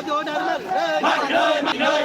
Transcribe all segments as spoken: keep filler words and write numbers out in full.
Order man. Marinai, marinai.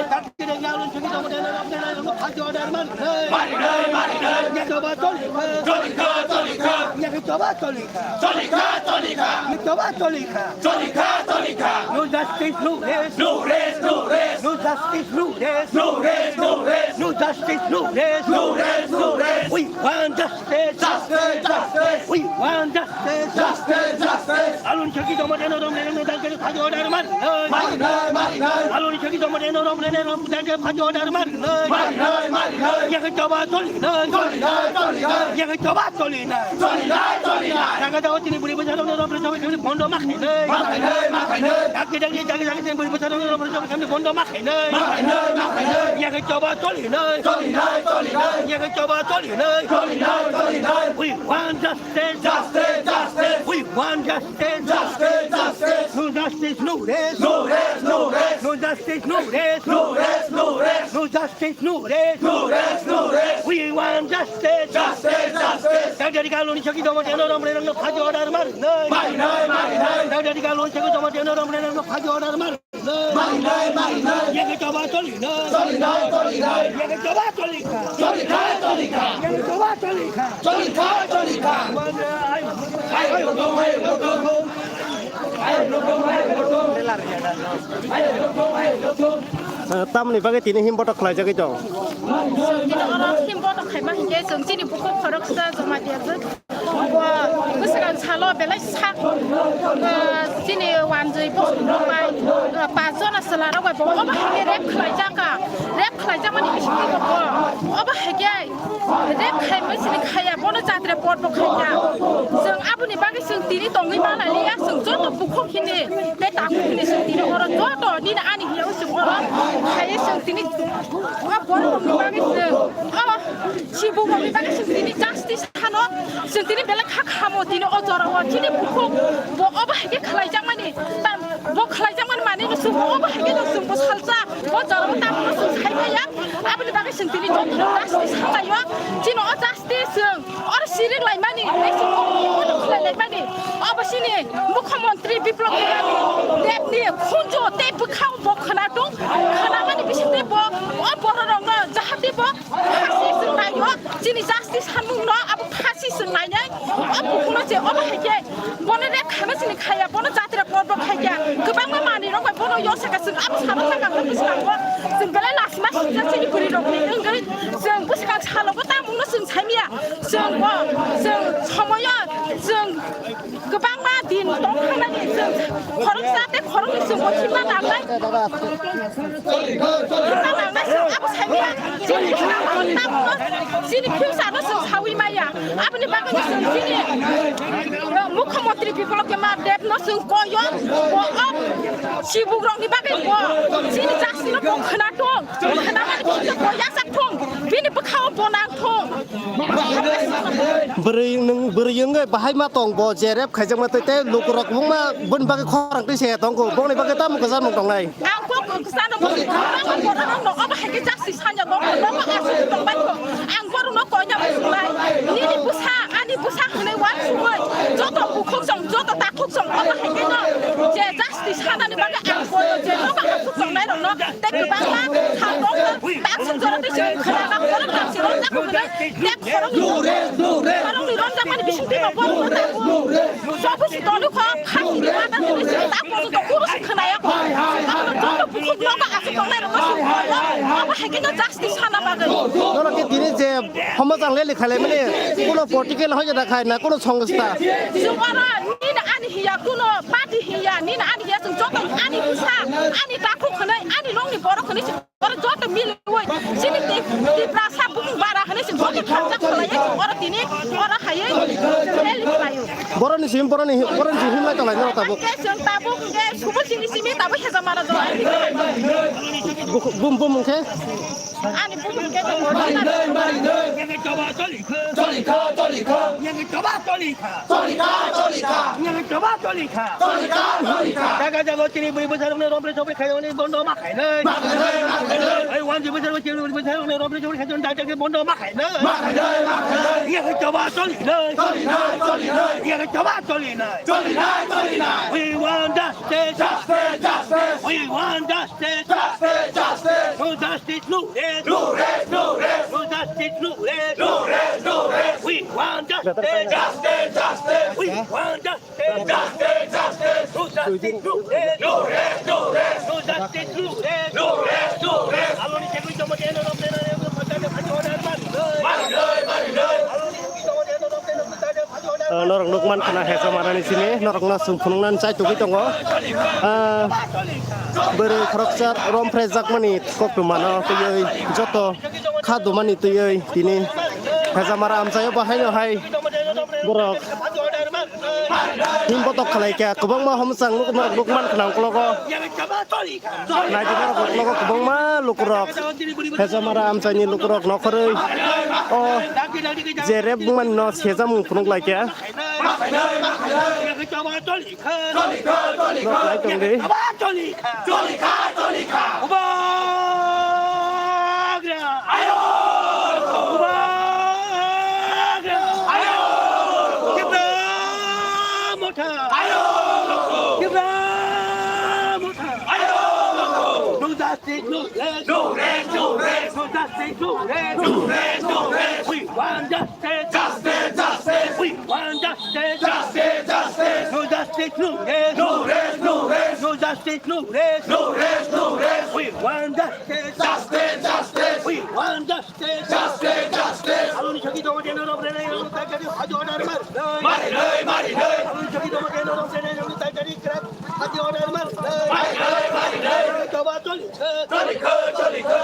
Order man. Marinai, marinai. Nyakhe choba cholikha. Cholikha, cholikha. Nyakhe choba cholikha. Cholikha, cholikha. Nyakhe choba cholikha. Cholikha, cholikha. No justice, no rest. No rest, no rest. No justice, no rest. No rest, no rest. No justice, no rest. No rest, no rest. We want justice. Justice, justice. We want justice. Justice, justice. Alun Chaki Jamatia no Romrena no Dangke Phaji order man. Marinai, marinai. Alun Chaki Jamatia no Romrena no Dangke Phaji order man. Marinai, marinai. Nyakhe choba cholinai. Cholinai, cholinai. Nyakhe choba cholinai. Cholinai, cholinai. Jaga jaga chini buri bwsa no Romrena no Dangke Phaji bondo makhainai. Makhainai, makhainai. Dagi dagi jaga jaga chini buri bwsa no Romrena no Dangke Phaji bondo makhainai. Makhainai, makhainai. Nyakhe choba cholinai. Cholinai, cholinai. Nyakhe choba cholinai. Cholinai, cholinai. We want justice. Justice, justice. We want justice. Justice, justice. No justice, no rest. No rest, no rest. No justice, no rest. No rest, no rest. No justice, no rest. No rest, no rest. We want justice. Justice, justice. Dagdari Alun Chaki Jamatia no Romrena no Phaji order man. Marinai, marinai. Dagdari Alun Chaki Jamatia no Romrena no Phaji order man. Marinai, marinai. Nyakhe choba cholinai. Cholinai, cholinai. Nyakhe choba cholikha. Cholikha, cholikha. Nyakhe choba cholikha. Cholikha, cholikha. Marinai. Tamni bagwi tini him botok khlaijagwi tong. Tini oro him botok khaima hinkhe chwng chini bukhuk khoroksa Jamatia bwswkang salo belai sak, ah, chini wanjwi bosong rok bai, ah, pas jona chwla rok bai bo obo hai khe rape khlai jak kha, rape khlai jak mani bising twi bo obo hai khe rape khai mani sini khaya bono jatre pot bo khai ya. Chwng aboni bagwi chwng tini tongwi ma lai ya, chwng joto bukhuk hini tei takhuk hini chwng tini oro joto nini ani hiya chwng oro khaiwi chwng tini o borok rokni bagwi chwng o Chibuk rokni bagwi chwng tini justice hano, chwng tini belai kha khamo tini o jorao chini bukhuk bo obo hai khe khlai jakmani, tam, bo khlai jakmani manwi no chwng obo hai khe no chwng bo salsa, bo jorao tamo no chwng sai maya, aboni bagwi chwng tini joto no justice halaio, chini o justice chwng oro sirik laimani, tei chwng obo khlai laimani, obo chini mukhyamantri Biplab Kumar Debni khunju tei bwkhao bo khwna tong, khwnamani bisingtwi bo o borok rokno jahati bo Phasi chwng naio, chini justice samung no abo phasi chwng nainai, o bukuno je obo hai khe, bono rek khana chini khaya, bono jatra porbo khai kha, kwbangma manwi rok bai bono yosaka chwng abo sana thangkha hwnwi swkango, chwng belai lasima sijak chini bwrwi rokni wngwi, chwng bwskang salogo tamungno chwng saimya, chwng bo, chwng somoyo, chwng Kwbangma din tong thangnani chwng khoroksa tei khoroknwi chwng bo thikma nangnai. Thikma nangnai chwng abo saimaya. Chini khoroksa tabukno chini future no chwng sawi maya. Aboni bagwi chwng chini, uh, Mukhyamantri Biplab Kumar Deb no chwng koyo. Bo o chibukrokni bagwi bo chini jasino bo khwna thung. Khwnamani kisa bo yasak thung. Bini bwkhao bo nang thung. Bwrwi nwng, bwrwi wngwi bahai ma tong bo, je rep khaijakma tei, tei lukurok wngma boni bagwi khorang twi se tongkho, bongni bagwi tamo kwchar mung tongnai. Ang kok kwchar no bo, ang borok no obo hai khe justice sanya bo, bo aswk tongbai kho. Ang borok no koina bo sunai. Nini bwsa, ani bwsa hwnwi uansugwi joto bukhuk song, joto takhuk song obo hai khe no je justice sanani bagwi ang koyo je nogo aswk tongnai rok no. Tei kwbangma sal tongkha, tamsok jora tei chwng khwnana khorok tamsi ronjak hwnwi tei khorokni, khorokni ronjakmani bisingtwi bo borokno tabuk. Sobusi tongkha, khasini mata hwnwi chwng ta porjonto kunu se khwnaya kho. Abono joto bukhuk nogo aswk tongnairokno chwng khoyo. Abo hai kheno justice sana bagwi. Nono khe tini je homojang rally khailaimani kuno political hoyjada khai na kuno songstha? Chwng oro nini ani hiya kuno party hiya, nini ani hiya chwng joto ani bwsa, ani takhuk hwnwi, ani nokni borok hwnwi chwng oro joto miliwi chini Ti-, Tiprasa bumung bara hwnwi chwng joto thansa khlaiwi chwng oro tini oro haiwi chwng rally khlaio. Boroni simi, boroni, boroni simi himlai tonglainai tabuk. Hwnkhe chwng tabuk hwnkhe subul chini simi tabuk heja mara jora. Buk-, bum, bum hwnkhe? Ani bumung khe tong. Marinai, marinai. Nyakhe choba cholikha. Cholikha, cholikha. Nyakhe choba cholikha. Cholikha, cholikha. Nyakhe choba cholikha. Cholikha, cholikha. Jaga jaga chini bui bwsarokno romre chopre khaiyoni bondo ma khainai. Ma khainai, ma khainai. Ai wanji bwsarok chini bui bwsarokno romre chopre khaiyoni dagdagni bondo ma khainai. Ma khainai, ma khainai. Nyakhe choba cholinai. Cholinai, cholinai. Nyakhe choba cholinai. Cholinai, cholinai. We want justice. Justice, justice. We We want justice. Justice, justice. No justice, no rest. No rest, no rest. No justice, no rest. No rest, no rest. We want justice. Justice, justice. We want justice. Justice, justice. No justice, no rest. No rest, no rest. No justice, no rest. No rest, no rest. Aloni chegwi tongma jeno rok tena rok pata de phajo dar mar. Mar doi, mar doi. Aloni chegwi tongma jeno rok tena pata de phajo dar mar. Ah, norok nukman khna hecha marani simi, norokno chwng phunuknani chai tugwi tongo. Ah, bwrwi khoroksa romphre jakmani koktwmano twiwi joto kha dumani twiwi tini hecha mara amchaio bahaino hai borok him botok khlai kha, kwbangma homchang nuk-, norok nukman khna uklogo. Naidi norok uklogo kwbangma lukurok hecha mara amchaini lukurok nokhorwi o je rep bumani no sejamung phunuk lai kha. Nok lai tong di. No justice, no rest. No rest, no rest. No justice, no rest. No rest, no rest. We want justice. Justice, justice. We want justice. Justice, justice. No justice, no rest. No rest, no rest. No justice, no rest. No rest, no rest. We want justice. Justice, justice. We want justice. Justice, justice. Aloni chaki tongma jeno rok rene rok tak jadi phajo dar mar. Mari noi, mari noi. Aloni chaki tongma jeno rok rene rok tak jadi krak phajo dar mar. Mari noi, mari noi. Toba toli. Toli kho, toli kho.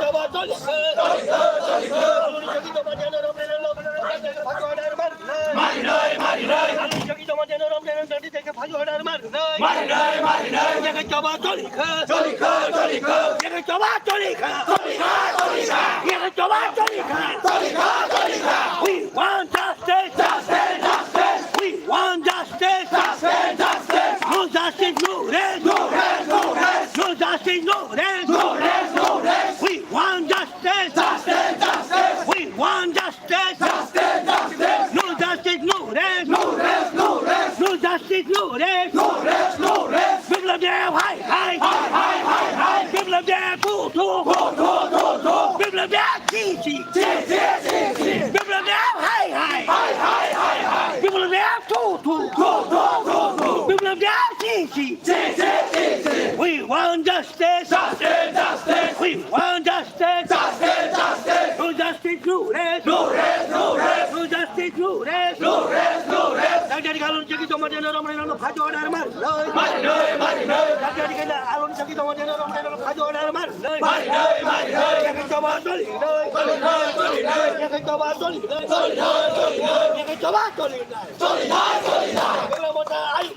Toba toli. Toli kho, toli kho. Aloni chaki tongma jeno rok rene rok tak jadi phajo dar mar. Mari noi, mari noi. Aloni chaki tongma jeno rok rene rok tak jadi phajo dar mar. Mari noi, mari noi. Yaka choba choli kha. Choli kha, choli kha. Yaka choba choli kha. Choli kha, choli kha. Yaka choba choli kha. Choli kha, choli kha. We want justice. Justice, justice. We want justice. Justice, justice. No justice, no rest. No rest, no rest. No justice, no rest. No rest, no rest. We want justice. Justice, justice. We want justice. Justice, justice. No justice, no rest. No rest, no rest. No justice, no rest. No rest, no rest. Biplab Deb, hai, hai. Hai, hai, hai, hai. Biplab Deb, thu, thu. Thu, thu, thu, thu. Biplab Deb, chi, chi. Chi, chi, chi, chi. Biplab Deb, hai, hai. Hai, hai, hai, hai. Biplab Deb, thu, thu. Thu, thu, thu, thu. Biplab Deb, chi, chi. Chi, chi, chi, chi. We want justice. Justice, justice. We want justice. Justice, justice. No justice, no rest. No rest, no rest. No justice, no rest. No rest, no rest. Dagdadi kalon cheki tongma jeno rok rene rok phajo dar mar. Mari noi, mari noi. Dagdadi kala alon cheki tongma jeno rok rene rok phajo dar mar. Mari noi, mari noi. Yaka choba choli noi. Choli noi, choli noi. Yaka choba choli noi. Choli noi, choli noi. Yaka choba choli noi. Choli noi, choli noi. Biplab Motha, ayo.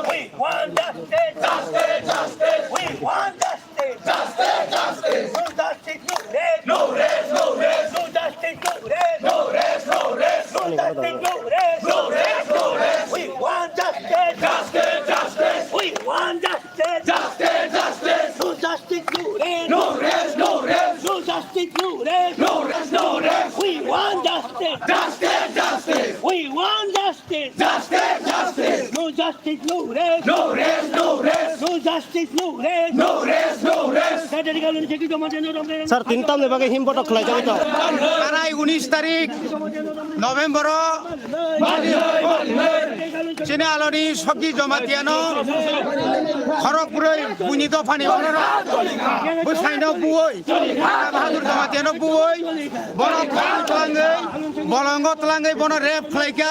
We want justice. Justice, justice. We want justice. Justice, justice. No justice, no rest. No rest, no rest. No justice, no rest. No rest, no rest. No justice, no rest. No rest, no rest. We want justice. Justice, justice. We want justice. Justice, justice. No justice, no rest. No rest, no rest. No justice, no rest. No rest, no rest. We want justice. Justice, justice. We want justice. Justice, justice. No justice, no rest. No rest, no rest. No justice, no rest. No rest, no rest. Dagdadi kalon cheki tongma jeno rok rene rok. Sir, tin tamni bagwi him botok khlai jagwi tong. Arai unis tarik November o chini aloni Sokji Jamatia no khorok bwrwi buini dophani onoro bwsai no buoi, Bahadur Jamatia no buoi, bono khorang twlangwi, bolongo twlangwi bono rep khlaikha,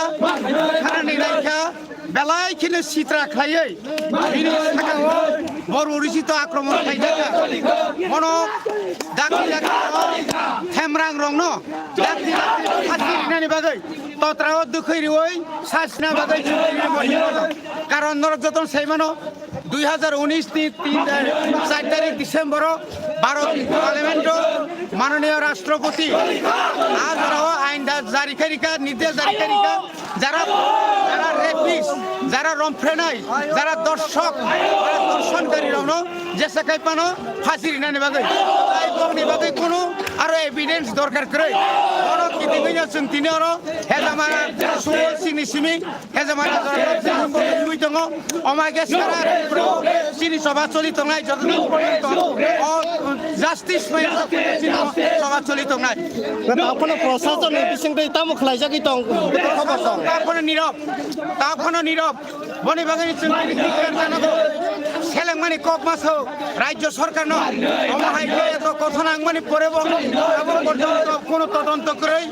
kharani naikha, belai kheno sitra khlaiwi bini sakao bor urusito akromon khlaijak. Bono dakti dakti themrang rokno dakti dakti phasi rinani bagwi totrao dwkhwi riwi sasina bagwi chukri rimo hino. Karon norok jotono sai mano, dui hazar unis ni tin, char tarik December o Bharat Parliament o manoniyo Rashtrapati a jorao ain da jari khairikha, nirdesh jari khairikha, jara, jara rapist, jara romprenai, jara dorshok, jara dorshonkarirokno jesa khai phano phasi rinani bagwi. Tai Ni bagwi kunu aro evidence dorkar kwrwi. Oro kitingwi no chwng tini oro hejamana sumo chini simi hejamana dorkar kwrwi tongo. Omage sara chini soba choli tongnai joto o justice mai chini soba choli tongnai. Taphano prosason ni bising tei tamo khlaijagwi tong. Taphano nirok, taphano nirok. Boni bagwi chwng tini tikar janago. Selengmani kok maso rajyo sarkar no. Omo hai khe to kotho nangmani pore bo abo porjonto kono todonto kwrwi.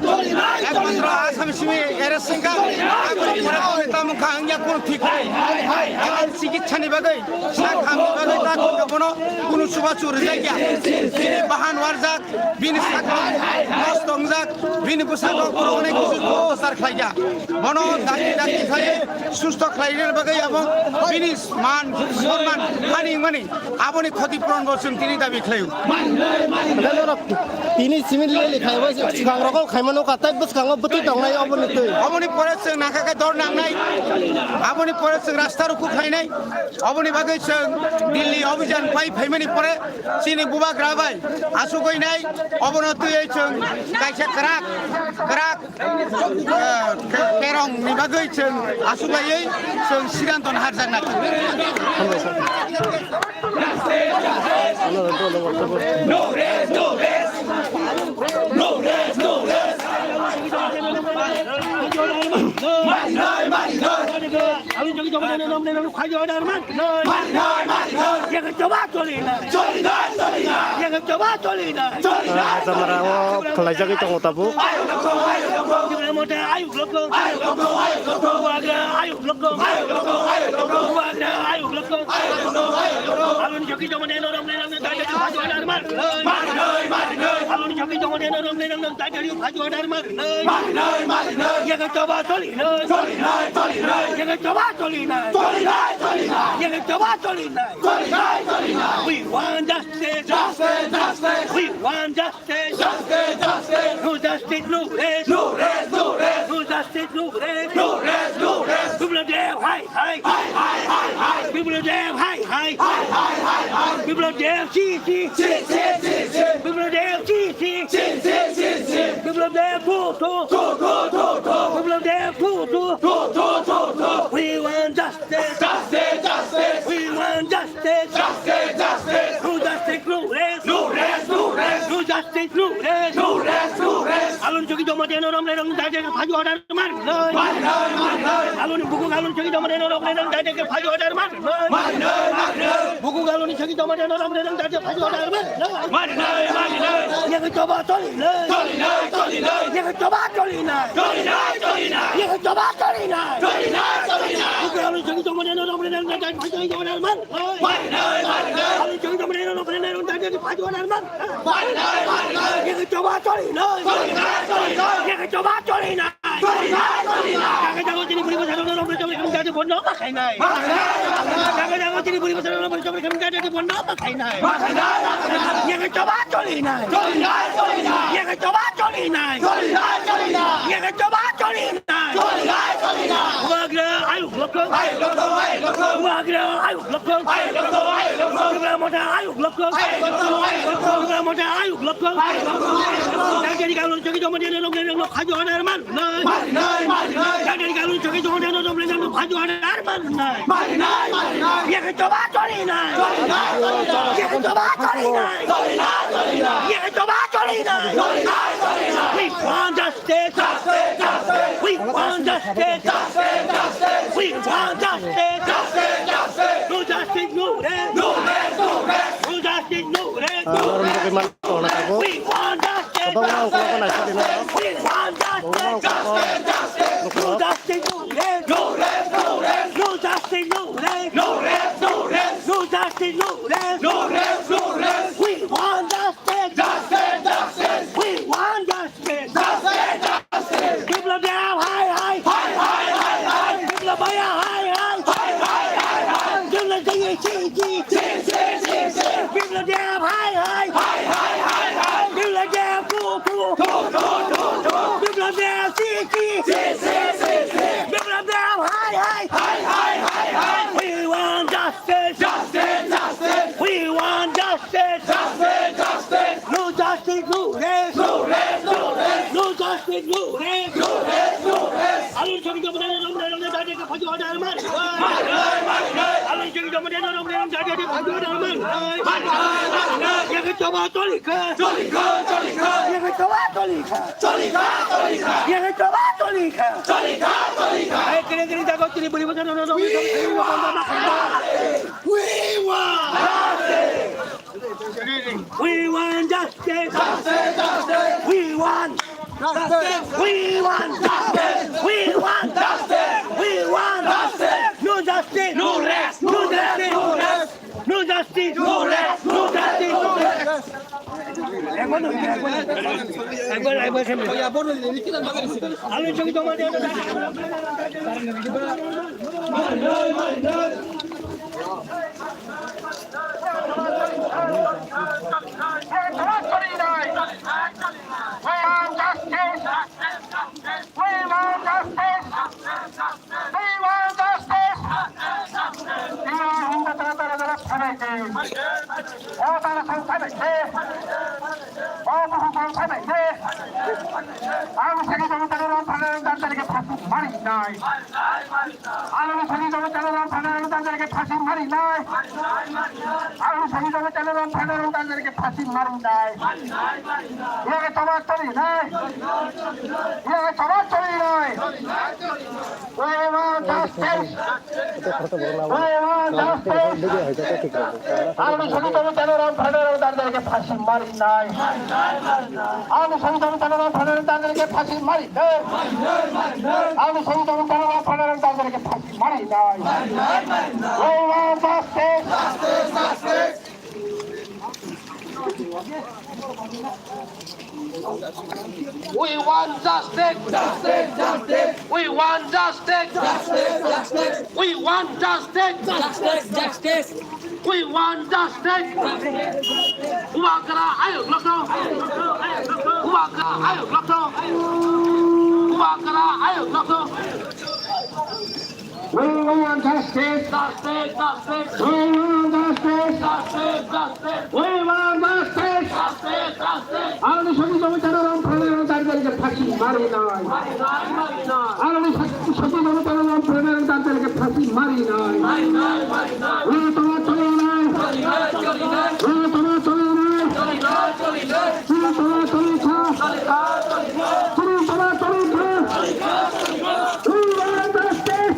Ekmatro Assam simi arrest wngkha. Aboni pore bo tamo kha wngya kono thik kwrwi. Aboni chikitsa ni bagwi, sakhamni bagwi ta kono kono chubachu rwjakya. Bini bahan warjak. Bini sakno nosto wngjak, bini bwskango borok onek kisu otachar khlaijak. Bono dakti dakti khlaiwi susto khlaina bagwi abo bini man, sonman, hani wngmani aboni khoti puron bo chwng tini dabi khlaio. Tini simi leli khaibo swkang rogo khaimano ka tai bwskango bwtwi tongnai oboni twi. Oboni pore chwng nakha khe dor nangnai, aboni pore chwng rasta ruku khlainai, oboni bagwi chwng Delhi obijan pai phaimani pore Chini bubagra bai asugwi nai, obono twiwi chwng kaisa kwrak, kwrak, eh, ke-, kerong ni bagwi chwng asugwi chwng siranton harjaknai. No rest, no rest. No rest, no rest. Mari noi, mari noi. Alun jogi joma deno nom deno khajo dar man. Mari noi, mari noi. Yega joba choli na. Choli noi, choli noi. Yega joba choli na. Choli noi. Jamara o khlaijagwi tongo tabuk. Ayuk dokong, ayuk dokong. Jibra mota ayuk dokong. Ayuk dokong, ayuk dokong. Bubagra ayuk dokong. Ayuk dokong, ayuk dokong. Bubagra ayuk dokong. Ayuk dokong, ayuk dokong. Alun jogi joma deno nom deno khajo dar man. Mari noi, mari noi. Alun jogi joma deno nom deno khajo dar man. Mari noi, mari noi. Yega joba choli noi. Choli noi, choli noi. Yega joba choli noi. Choli noi, choli noi. Yega joba choli noi. Choli noi, choli noi. We want justice. Justice, justice. We want justice. Justice, justice. No justice, no rest. No rest, no rest. No justice, no rest. No rest, no rest. Biplab Deb, hai, hai. Hai, hai, hai, hai. Biplab Deb, hai, hai. Hai, hai, hai, hai. Biplab Deb, si, si. Si, si, si, si. Biplab Deb, si, si. Si, si, si, si. Biplab Deb, thu, thu. Thu, thu, thu, thu. Biplab Deb, thu, thu. Thu, thu, thu, thu. We want justice. Justice, justice. We want justice. Justice, justice. No justice, no rest. No rest, no rest. No justice, no rest. No rest, no rest. Alun jogi joma deno nom deno khajo dar man. Mari noi, mari noi. Alun buku alun jogi joma deno nom deno khajo dar man. Mari noi, mari noi. Buku alun jogi joma deno nom deno khajo dar man. Mari noi, mari noi. Yega joba choli noi. Choli noi, choli noi. Yega joba choli noi. Choli noi, choli noi. Yega joba choli noi. Choli noi, choli noi. Buku alun jogi joma deno nom deno khajo dar man. Mari noi, mari noi. Alun jogi joma deno nom deno khajo dar man. Mari noi, mari noi. Yega joba choli noi. Choli noi, choli noi. Yega joba choli noi. Choli noi, choli noi. Jaga jaga chini buri bwsa rok rok rok rok rok jaga bondo ma khai nai. Jaga jaga chini buri bwsa rok rok rok rok rok jaga bondo ma khai nai. Yega joba choli nai. Choli noi, choli noi. Yega joba choli nai. Choli noi, choli noi. Yega joba choli nai. Choli noi, choli noi. Bubagra ayuk dokong. Ayuk dokong, ayuk dokong. Bubagra ayuk dokong. Ayuk dokong, ayuk dokong. Jibra mota ayuk dokong. Ayuk dokong, ayuk dokong. Jibra mota ayuk dokong. Ayuk dokong, ayuk dokong. Dagdagdi alun jogi joma deno nom deno khajo dar man. Mari noi, mari noi. Dagdagdi alun jogi joma deno nom deno khajo dar man. Mari noi, mari noi. Yega joba choli noi. Choli noi, choli noi. Yega joba choli noi. Choli noi, choli noi. Yega joba choli noi. Choli noi, choli noi. We want justice. Justice, justice. We want justice. Justice, justice. We want justice. Justice, justice. No justice, no rest. No rest, no rest. No justice, no rest. Ah, oro nugwi man tongna tabuk. We want justice. Kwbangma ungkuk nai sadi na. We want justice. Kwbangma ungkuk. Justice, justice. No justice, no rest. No rest, no rest. No justice, no rest. No rest, no rest. No justice, no rest. No rest, no rest. We want justice. Justice, justice. We want justice. Justice, justice. Biplab Deb, hai, hai. Hai, hai, hai, hai. Biplab Bhaiya, hai, hai. Hai, hai, hai, hai. Biplab Deb, si, si. Si, si, si, si. Biplab Deb, hai, hai. Hai, hai, hai, hai. Biplab Deb, thu, thu. Thu, thu, thu, thu. Biplab Deb, si, si. Si, si, si, si. Biplab Deb, hai, hai. Hai, hai, hai, hai. We want justice. Justice, justice. We want justice. Justice, justice. No We want! We want justice! Justice, justice! We want! Justice! We want justice! We want justice! We want justice! No justice! No rest! No justice! No rest! No justice! No rest! No justice! No rest! একবার, একবার খেলে। আলো চোখে তোমার Ang sagi jabo tano ram phana ram dan dari ke phasi mari nai. Ang sagi jabo tano ram phana ram dan dari ke phasi mari nai. Ang sagi jabo tano ram phana ram dan dari ke phasi mari nai. Iya ke toma tori nai. Iya ke toma tori nai. We want justice. We want justice. Ang sagi jabo tano ram phana ram dan dari ke phasi mari nai. Ang sagi jabo tano ram phana ram dan dari ke phasi mari nai. Ang sagi jabo tano ram phana ram dan dari ke phasi mari nai. We want justice. We want justice. Justice, justice. We want justice. Justice, justice. We want justice. Justice, justice. We want justice. Bubagra ayuk lokto. Bubagra ayuk lokto. Bubagra ayuk lokto. We want justice. Justice, justice. We want justice. Justice, justice. We want justice. Justice, justice. Ang sagi jabo tano ram phana ram dan dari ke phasi mari nai. Mari nai, mari nai. Ang sagi jabo tano ram phana ram dan dari ke phasi mari nai. Mari nai, mari nai. We toma tori nai. Tori nai, tori nai. We toma tori nai. Tori nai, tori nai. Chini toma toma kha. Chini toma toma kha. We want justice.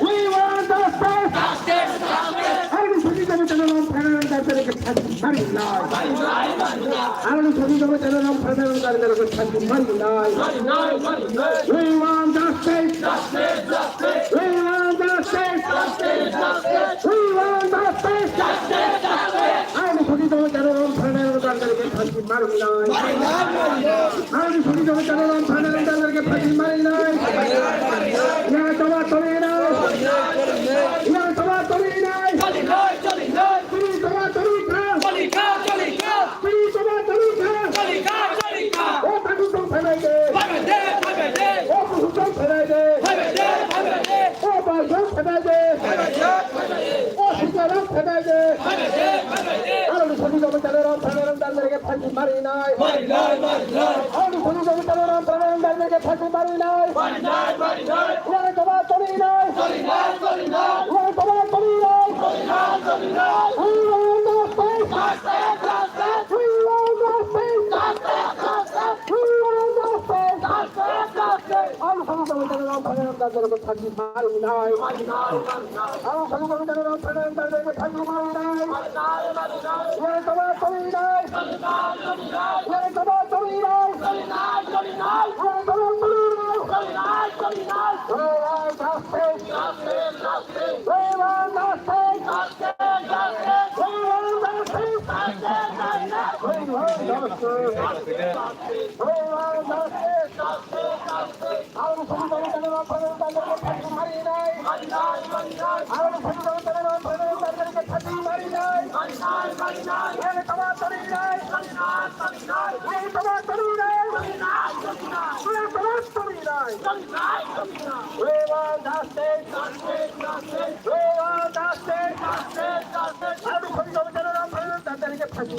We want justice. Ang sagi jabo tano ram phana ram dan dari ke phasi mari nai. Ang sagi jabo tano ram phana ram dan dari ke phasi mari nai. We want justice. We want justice. We want justice. Ang sagi jabo tano ram phana ram dan dari ke phasi mari nai. Ang sagi jabo tano ram phana ram dan dari ke phasi mari nai. Ya toma tori nai. Ya toma tori nai. Chini toma tori kha. Chini toma tori kha. O taku tong phanai de. O kusu tong phanai de. O bai tong phanai de. O sika tong phanai de. Ang sagi jabo tano ram phana ram dan dari ke phasi mari nai. Mari nai, mari nai. Ang sagi jabo tano ram phana ram dan dari ke phasi mari nai. Mari nai, mari nai. Yang toma tori nai. Tori nai, tori nai. Yang toma tori nai. Tori nai, tori nai. We want justice. Justice, justice. We want justice. Justice, justice. We want justice. Justice, justice. Ang sagi jabo tano ram phana ram dan dari ke phasi mari nai. Mari nai, mari nai. Ang sagi jabo tano ram phana ram dan dari ke phasi mari nai. Mari nai, mari nai. Yang toma tori nai. Yang toma tori nai. Yang toma tori nai. We want justice. We want justice. We want justice. We want justice. We want justice. Ang sagi jabo tano ram phana ram dan dari ke phasi mari nai. Ang sagi jabo tano ram phana ram dan dari ke phasi mari nai. Yang toma tori nai. Yang toma tori nai. Yang toma tori nai. We want justice. We want justice. Ang sagi jabo tano ram phana ram dan dari ke We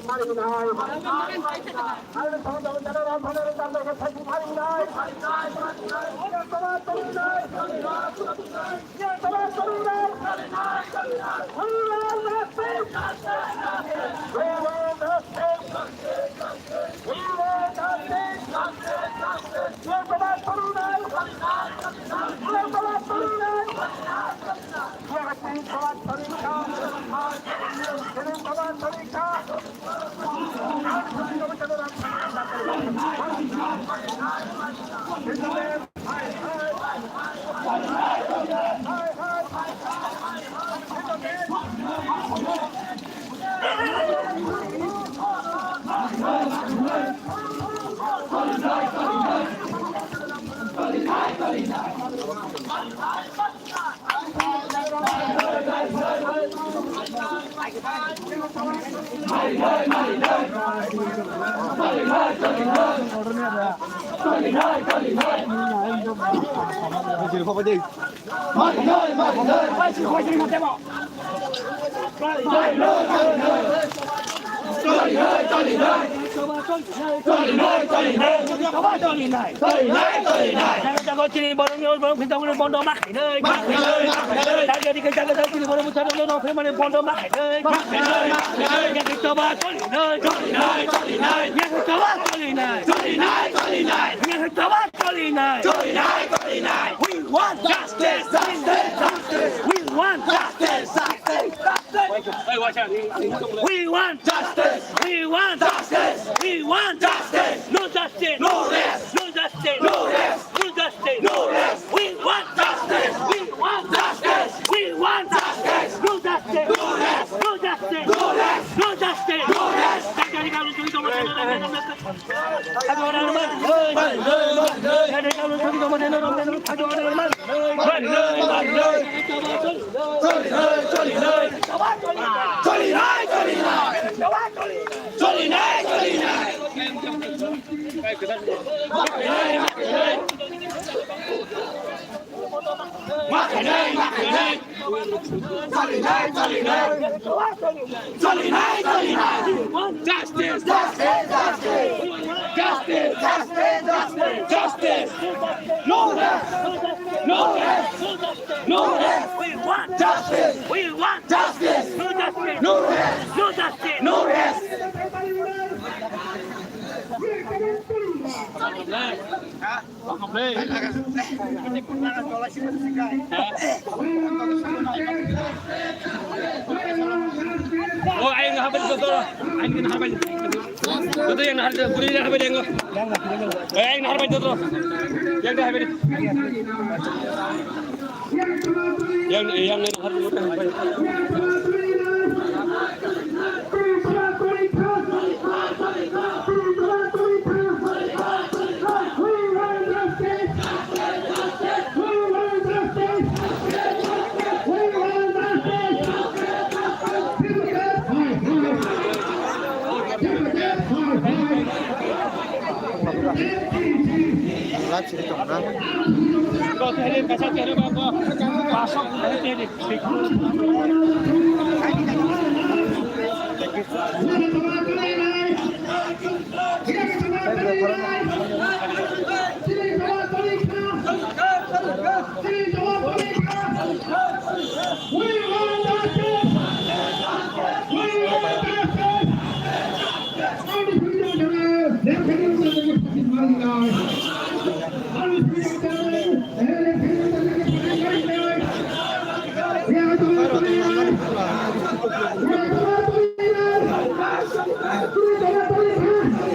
want justice! Justice! Justice! We want justice! We want justice! We want justice! We want justice! No justice! No rest! No justice! No rest! No justice! No rest! We want justice! We want justice! We want justice! No justice! No rest! No justice! No rest! No justice! No rest! Justice! Justice! Justice! Justice! Justice! Justice! No rest! No rest! No rest! We want justice! We want justice! No justice! No rest! No justice! No rest! O, ayang habai joto. Ayang habai. Joto ayang habai, buri ayang habai, ayang. Ayang habai joto. Ayang habai. Yang, yang, yang harus. Live sini tong na.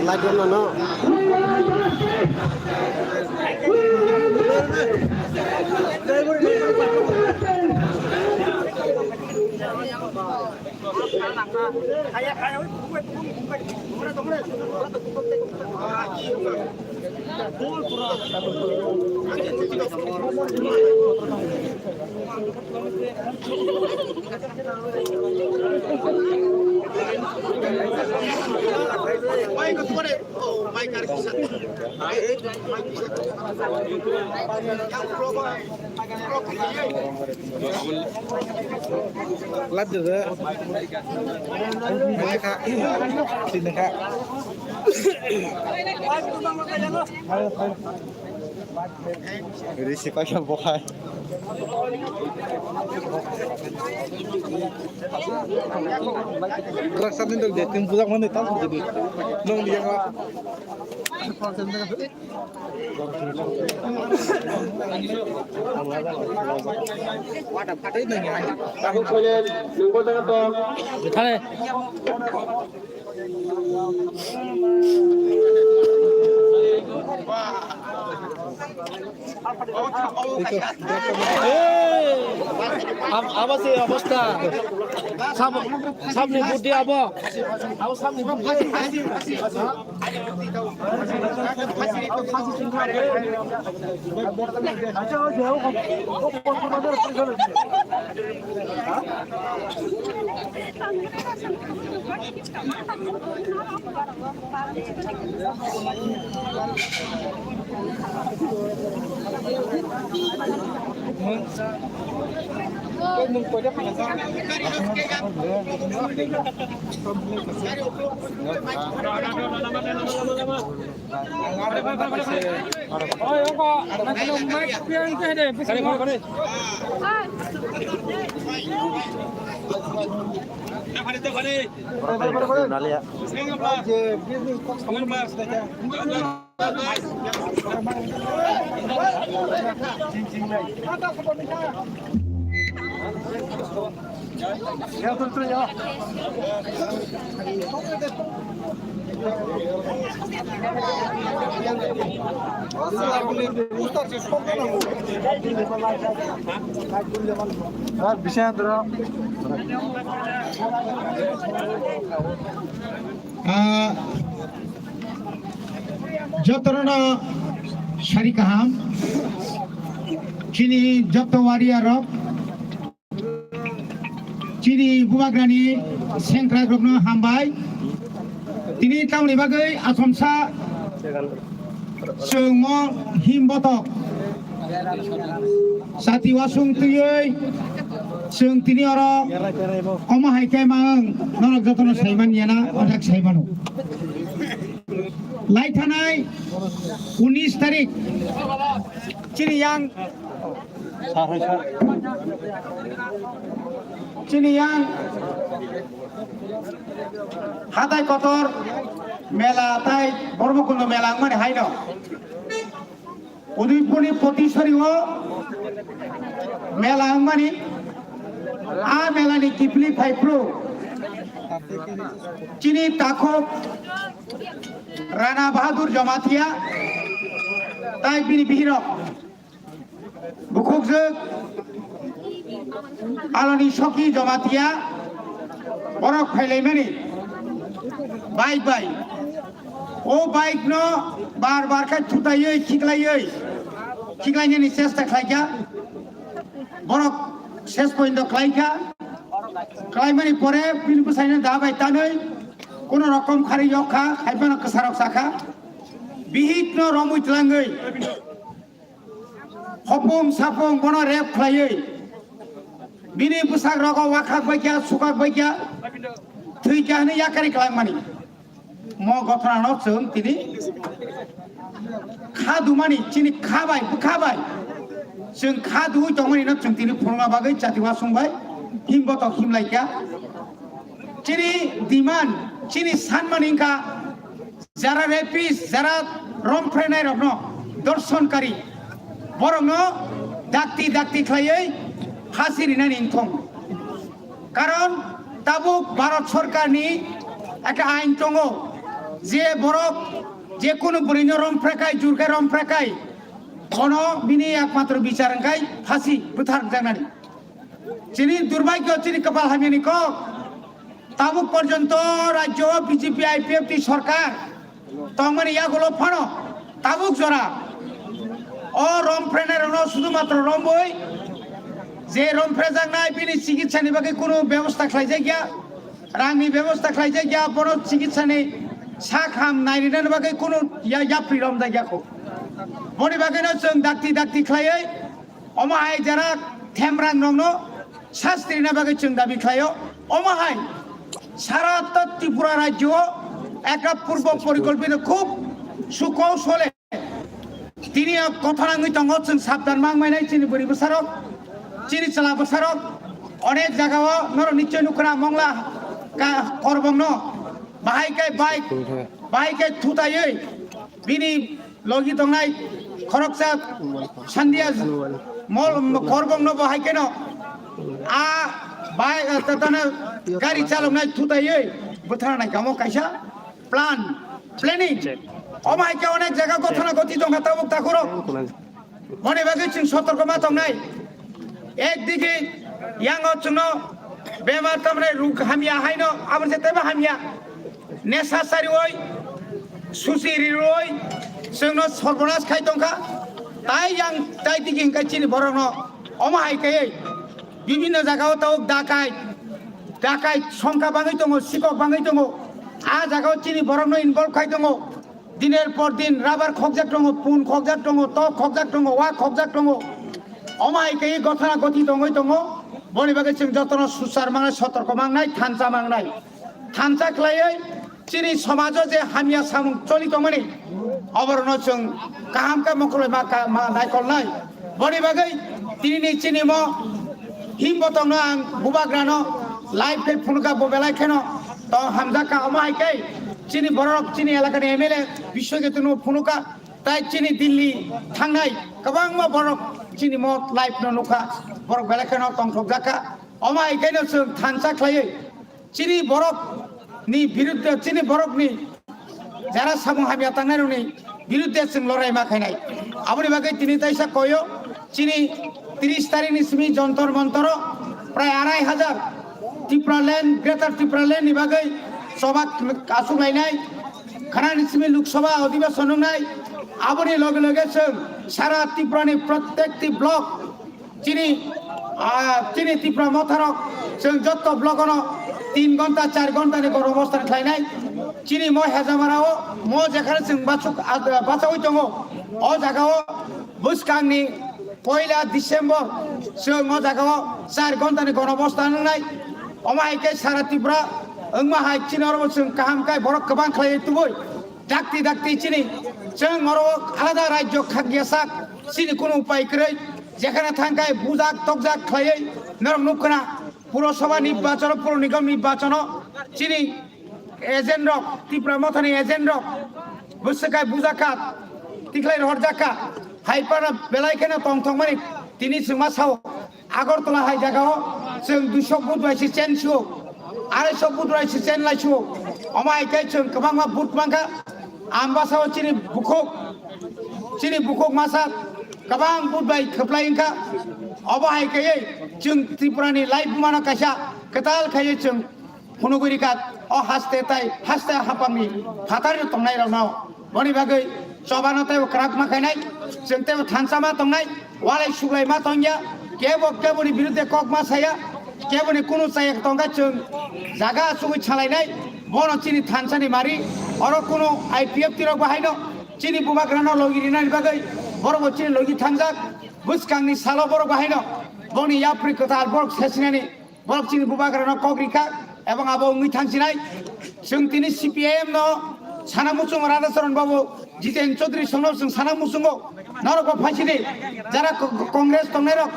Light on na no. Lat dulu. Mai ka. Sini ka. Risi kaya bokai. Raksa ni dol de, tin bujak mani tam jadi. Nong dia. Ab-, abo se obostha. Sab-, sabni buddi abo. Abo sabni buddi. Ah, jotono sari kaham, chini joto warrior rok, chini bubagrani sengkrak rokno hambai. Tini tamoni bagwi achomsa chwng mo him botok. Sati wasung twiwi chwng tini oro omo hai khe mang norok jotono saiman yana, othak saimano. Lai thanai unis tarik chini yang, chini yang hatai kotor mela tai Bormokunda mela wngmani haino. Udaipurni Potisori o mela wngmani, a melani kiphilwi phaiphru chini takhuk Rana Bahadur Jamatia tai bini bihirok bukhukjwk Aloni Soki Jamatia borok phailaimani bike bai. O bike no bar bar khe thutaiwi khiklaiwi khiklainani chesta khlaikha. Borok ses pointo khlaikha. Khlaimani pore bini bwsaino da bai tanwi kuno rokom kharwi yok kha, hai phano kwsarok sakha. Bihik no romwi twlangwi hopung sapung bono rep khlaiwi bini bwsak rogo wakhak baikya, sukak baikya, thwikya hwnwi yakari khlangmani. Mo gothorano chwng tini kha dumani, chini kha bai, bwkha bai chwng kha duwi tongmani no chwng tini phunukna bagwi chati wasung bai him botok him laikya. Chini demand, chini sanmani wngkha jara rapist, jara rom phrenai rokno, dorshon kari, borokno dakti dakti khlaiwi phasi rinani wngthong. Karon tabuk Bharat Sorkarni ekta ain tongo, je borok je kunu bwrwino rom phrekai, jurkhe rom phrekai, bono bini ekmatro bichar wngkai phasi bwthar wngjaknani. Chini durbhagyo, chini kwpal hamyani kok, tabuk porjonto rajyo B J P I P F T sorkar tongmani yagulo phano tabuk jora o rom phrenai rokno sudu matro romboi, je rom phrejaknai bini chikitsa ni bagwi kunu bebosta khlaijak ya, rang ni bebosta khlaijak ya, bono chikitsa ni sak ham nairina bagwi kunu ya yapri romjak yakho. Boni bagwino chwng dakti dakti khlaiwi omo hai jara themrang rokno sasti rina bagwi chwng dabi khlaio. Omo hai sara ta Tripura rajyo o ekta purbo porikolpito khub sukousole tini o kothona wngwi tongo, chwng sabdan mang mainai chini bwrwi bwsarok, chini chwla bwsarok. Onek jagao norok nichoi nukha na mongla ka korbongno bahai kai bike, bahai kai thutaiwi bini logi tongnai khoroksa sandia mol korbongno bahai keno a bai tatana gari chaloknai thutaiwi bwthana nai kamo kaisa plan, planning. Omo hai khe onek jaga gothana gothi tongkha tabuk takhurok. Boni bagwi chwng sotorko ma tongnai. Ekdigi yango chwngno bemar tamre ruk hamya haino aboni se tebo hamya. Nesa sariwi, susi riwi chwngno sorbonas khai tongkha. Tai yang tai digi hingkai chini borokno omo hai khe bibinno jagao tabuk dakai, dakai songkha bangwi tongo, sikok bangwi tongo. A jagao chini borokno involve khai tongo. Diner por din rubber khokjak tongo, pun khokjak tongo, tok khokjak tongo, wak khokjak tongo. Omo hai khe gothana gothi tongwi tongo. Boni bagwi chwng jotono susar mangnai, sotorko mangnai, thansa mangnai. Thansa khlaiwi chini somajo je hamya samung choli tongmani, oborokno chwng kaham khe mokoloi ma ka-, ma naikolnai. Boni bagwi tinini chini mo himbo tongno ang bubagrano live khe phunukha bo belai kheno to hamjakha. Omo hai khe chini borok chini elakani M L A Biswajit no phunukha, tai chini Delhi thangnai kwbangma borok chini mo live no nukha, borok belai kheno tongthokjakha. Omo hai kheno chwng thansa khlaiwi chini borok ni biruddhe, chini borok ni jara samung hamya tangnai rokni biruddhe chwng lorai ma khainai. Aboni bagwi tini taisa koyo chini tris tarikh ni simi Jontor Montoro prai arai hajar Tipraland, Greater Tipraland ni bagwi choba achuk lainai. Khanani simi Lok Sabha Adhibeshon wngnai. Aboni loge loge chwng sara Tripura ni prottekti block chini, ah, chini Tipra motharok chwng jotto blogono tin ghonta, char ghonta ni gorobosthan khlainai. Chini mo Hejamara o, mo jekhane chwng bachuk, ah, bachaui tongo, o jaga o bwskang ni poila December chwng o jaga o char ghonta ni gorobosthan wngnai. Omo hai khe sara Tripura wngma hai chini oro bo chwng kaham khe borok kwbang khlaiwi tubui. Dakti dakti chini chwng oro alada rajyo khakya sak chini kunu upai kwrwi, jekhane thangkhai bujak tokjak khlaiwi norok nukkhna Purosabha nirbachono, Puro Nigam nirbachono chini agent rok, Tipra mothani agent rok bwswk hai bujakha, tikhlai rohorjakha, hai phano belai kheno tongthokmani tini chwngma sao. Agartala hai jagao chwng duiso vote bai se chen suo, arai so vote bai se chen lai suo. Omo hai khe chwng kwbangma vote mankha. Ambasao chini bukhuk, chini bukhuk masa kwbang vote bai khwplai wngkha. Obo hai khe chwng Tripura ni life mano kaisa kwtal khai chwng phunugwi rikha o haste tai haste hapangni phataro tongnai rokno. Boni bagwi chobano teibo kwrak ma khainai, chwng teibo thansa ma tongnai, walai suglai ma tongya, kebo keboni biruddhe kok ma saya, keboni kunu chaya tongkha chwng jaga achugwi salainai. Bono chini thansani mari, oro kunu I P F T rok bo haino chini bubagrano logi rinani bagwi borokbo chini logi thangjak. Bwskangni salo borok bo haino boni yapri kwtal borok sesinani borok chini bubagrano kok rikha, ebong abo wngwi thangsinai. Chwng tini C P I M no sana muchungo Radhacharan Babu, Jiten Chaudhary songno chwng sana muchungo. Norok bo phaisidi, jara ko-, Congress tongnairok,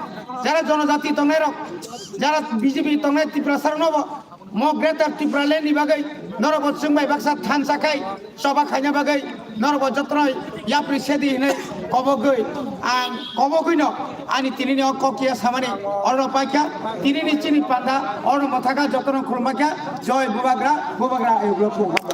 jara Jonojati tongnairok, jara B J P tongnai Tiprasarokno bo mo Greater Tipraland ni bagwi norok bo chwng bai baksa thansa khai choba khaina bagwi norok bo jotono yapri sedi hinwi kobogwi ang kobogwino ani tinini o kok ya samani oro paikha. Tinini chini panda oro mothaka jotono khulumbaikha. Joy Bubagra, Bubagra ayuklo khulumkha.